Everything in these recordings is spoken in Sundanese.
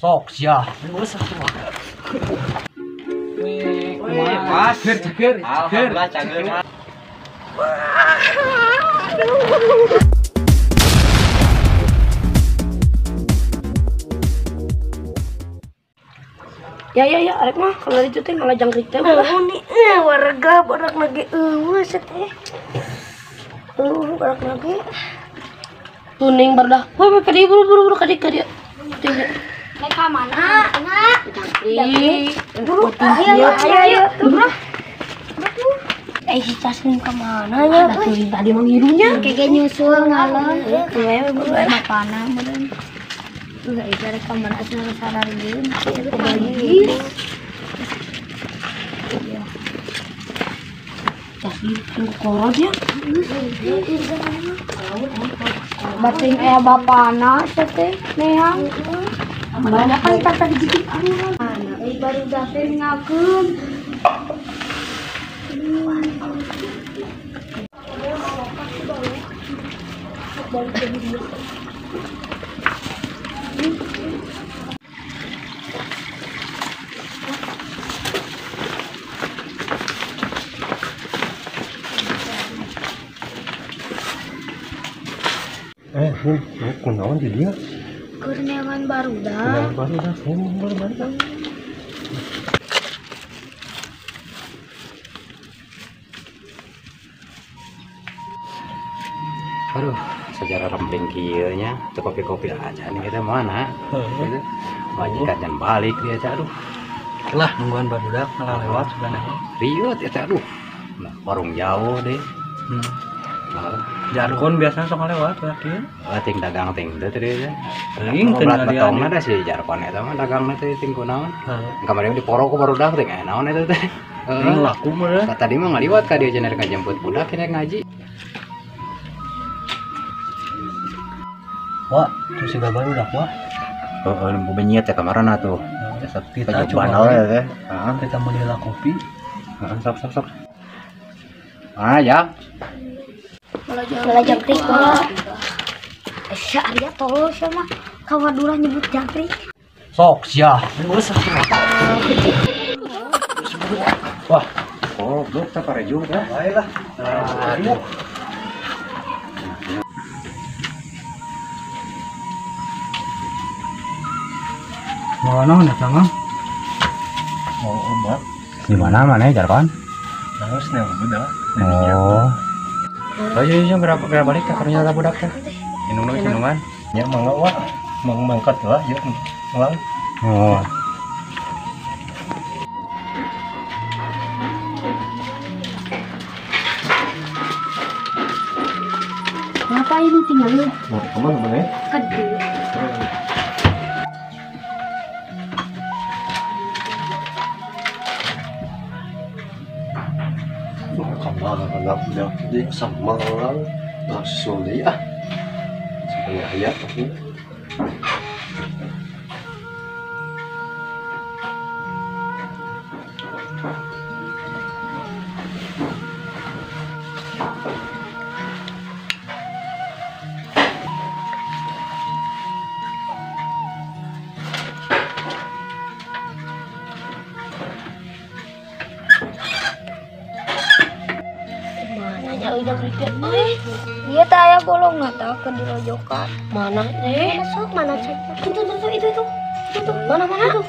Sok sia. Geus atuh. Wih, pas. Cager, alhamdulillah cager mah. Ya ya ya, arek mah kalau itu teh malah jangkrik teh. Nih warga barak lagi eueuh teh. Eueuh barak lagi. Tuning barudah. Woi ka dieu buru-buru ka dieu ka dieu. Naik ka mana? Jangkrik. Buru. Ayo ayo ayo. Buru. Eh si Caslim ka mana nya? Tadi mah ngirunya. Kayaknya nyusul ngalor. Heeh, buru mapana meureun. Enggak itu ada kamar asal sararieun. Kebagi. Caslim tunggu korot ya. Bating bapana teh neang. Mana kan tata digigit anu. Mana euy baru daftar ngakeun. Kunaon di dia? Kurniawan barudak. Kurniawan barudak, saya barudak. Aduh, sejarah remping kieu nya, teu kopi-kopi aja nih kita mana? Gitu. Majikan dan balik dia teh aduh. Lah nungguan barudak malah lewat sebenarnya. Riut ya teh aduh. Nah, warung jauh deh. Jargon biasanya sok lewat yakin. Oh, ting dagang ting teu teh teh. Ting teu betong ada sih jargon eta mah dagangna teh ting kunaon. Kamari diporo ku barudak ting naon eta teh. Ting laku mah. Tadi mah ngaliwat ka dieu cenah ngajemput budak cenah ngaji. Wah, tuh siga barudak wah. Heeh, nempo benyet teh kamarana tuh. Kita coba ya teh. Heeh, kita meuli lah kopi. Heeh, sok sok sok. Ah, ya. Malah jangkrik mah. Sia Arya tolol sia mah kawadura nyebut jangkrik. Sok sia. Geus atuh. Wah, goblok teh parejo teh. Bae lah. Aduh. Mau naon eta mah? Mau obat. Di mana mana jargon? Harus nih budak. Oh. Ayo ayo berapa balik ke karunya budak teh. Minum minuman. Ya mangga wah, mang mangkat lah ya. Lang. Oh. Ngapain tinggalin? Mau kemana mana? Kede. Kamar budak sama orang langsung deh ah. Sebenarnya ayat tapi. Dia tak aya bolong tah ke dirojokan. Mana teh? Mana sok mana cek. Itu itu itu itu. Itu mana mana? Itu.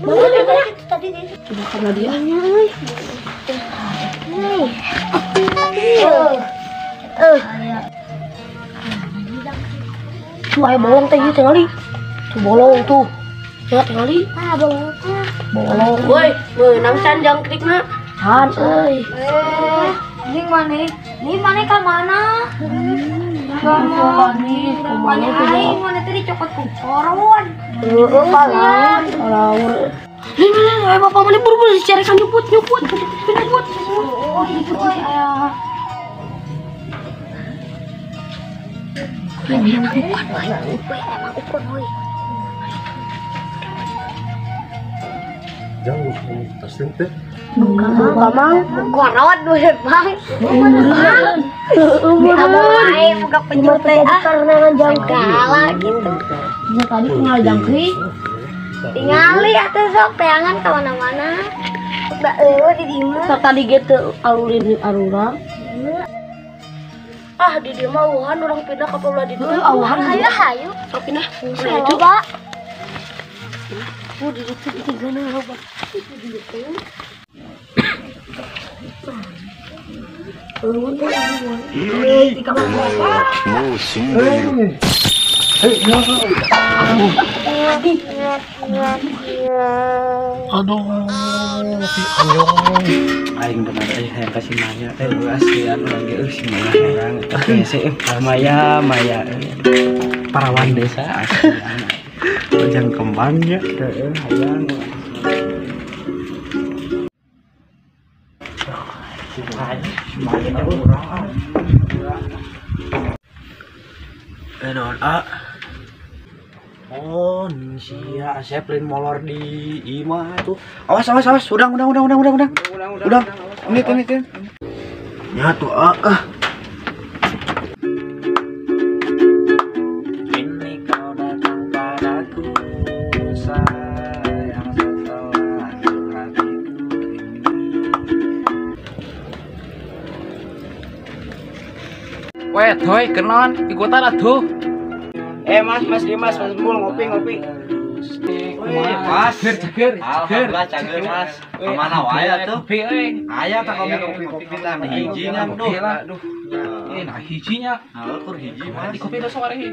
Mana mana itu tadi itu. Coba karena dia. Euy. Tuh aya bolong teh ieu tingali. Tuh bolong tuh. Ya tingali. Ah bolong teh. Bolong. Woi, meunang can jangkrikna. Can euy. Ning mana? Nih mana ka mana? Mana aing mana teh dicokot ku koron. Heeh, palaur. Palaur. Nih nih bapak mana buru-buru dicarikan nyuput nyuput. Nyuput. Oh, itu aya. Emang ukon euy. Jauh tas teh. Buka mang, korot we bang. Heeh, buka penjut teh ah. Karena jangkrik. Segala gitu. Ya tadi tinggal jangkrik. Tingali atuh sok teangan ka mana-mana. Da eueuh di dieu mah. Tadi ge teu alulin arurang. Ah, di dieu mah eueuhan urang pindah ka ulah di dieu. Eueuhan hayu hayu. Sok pindah. Ulah coba. Oh, di dieu tigana loba. Di dieu. Eueuh teh eueuh. Di kamar bapak. Aduh, si anyong. Aing bener euy hayang ka si Maya teh aslian urang ge euy si Maya herang eta hese Maya Maya parawan desa aslian. Bajang kembang nya heueuh hayang. Si Maya, si Maya urang. Naon a? Oh, sia Asep lain molor di imah tuh. Awas awas awas, udang udang udang udang udang udang. Udang. Ini ini ini. Ya tuh ah. Ini kau datang padaku sayang setelah hatiku ini. Weh, doi kenon ikutan atuh. Mas, Mas Dimas, Mas Mul ngopi ngopi. Wih, Mas, ceger, alhamdulillah cager Mas. Kemana wae atuh? Kopi euy. Aya tah kopi kopi kopi tah hiji nya duh. Aduh. Nah hijinya. Nah, kur hiji Mas. Di kopi teh sok ari.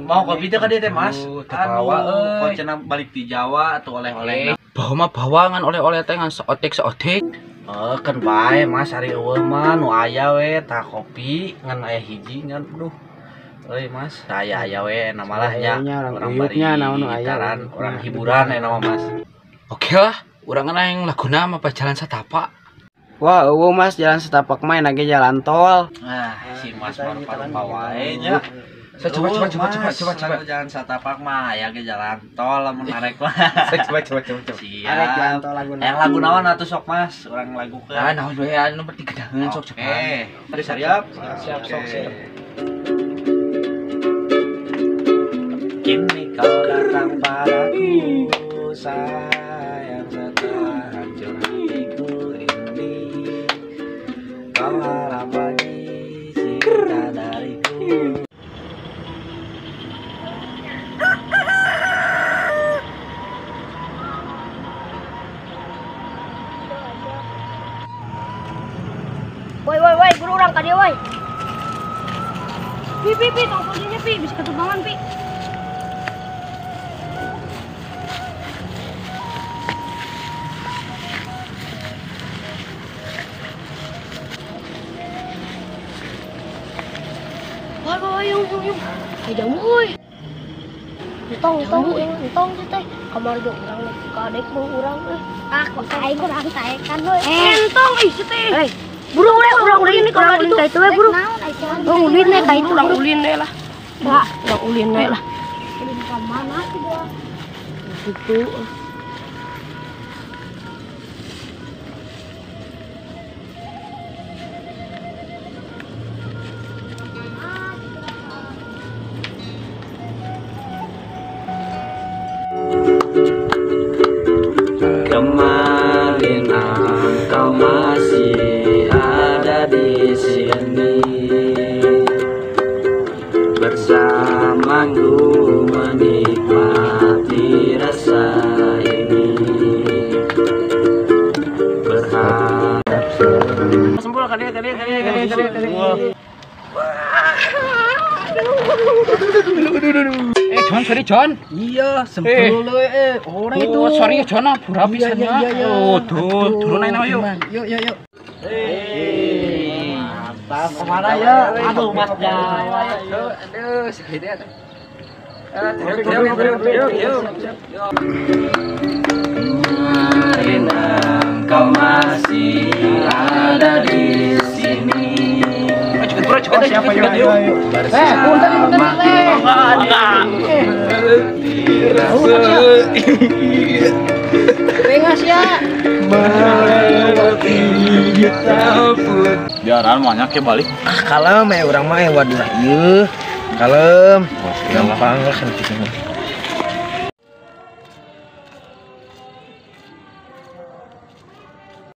Mau kopi teh ka dieu teh Mas. Aduh, euy. Cenah balik ti Jawa atuh oleh-oleh. Bawa mah bawa ngan oleh-oleh teh ngan seotik-seotik. Oh, kan bae Mas ari eueuh mah nu aya we tah kopi ngan aya hiji ngan duh. Euy Mas, saya aya we na malah nya orang uyupnya naon nu aya orang hiburan aya nama Mas. Oke lah, urang yang laguna mah jalan setapak. Wah, eueuh Mas jalan setapak mah enak ge jalan tol. Ah, si Mas baru wae nya. Saya coba coba coba coba coba coba. Jalan setapak mah aya ge jalan tol lamun arek mah. Saya coba coba coba coba. Siap. Arek jalan tol laguna. Yang lagu naon atuh sok Mas, urang lagukeun. Ah, naon we anu bertigedangan sok coba. Oke. Siap? Siap sok siap. Kini kau datang padaku sayang setelah hancur hatiku ini. Kau harap lagi cinta dariku. Woi woi woi, buru urang ka dieu woi. Pi pi pi, tong kuncinya pi, bisa ketumbangan pi. Woi woi yung yung yung. Ay jamu euy. Entong entong entong teh kamar ge urang kadek mah urang euy. Ah, kok aing urang taekan euy. Entong ih si teh. Buru we urang ulin ka ditu. Ka itu we buru. Urang ulin we ka itu urang ulin we lah. Urang ulin we lah. Ulin ka mana sih gua? Gitu. Kemarin engkau masih ada di sini, bersamaku menikmati rasa ini. Berharap sempul kali kali kali kali kali. John, sorry John. Iya, sempul orang itu. Sorry John, pura pisannya. Oh, tuh, turun aja yuk. Yuk, yuk, yuk. Mantap, kemana ya? Aduh, Mas. Aduh, segede. Kemarin engkau masih ada di sini. Cepet siapa yuk? Punten punten Rengas ya. Biaran banyak ya balik. Ah, kalem ya urang mah waduh ieu. Kalem. Gampang lah kan.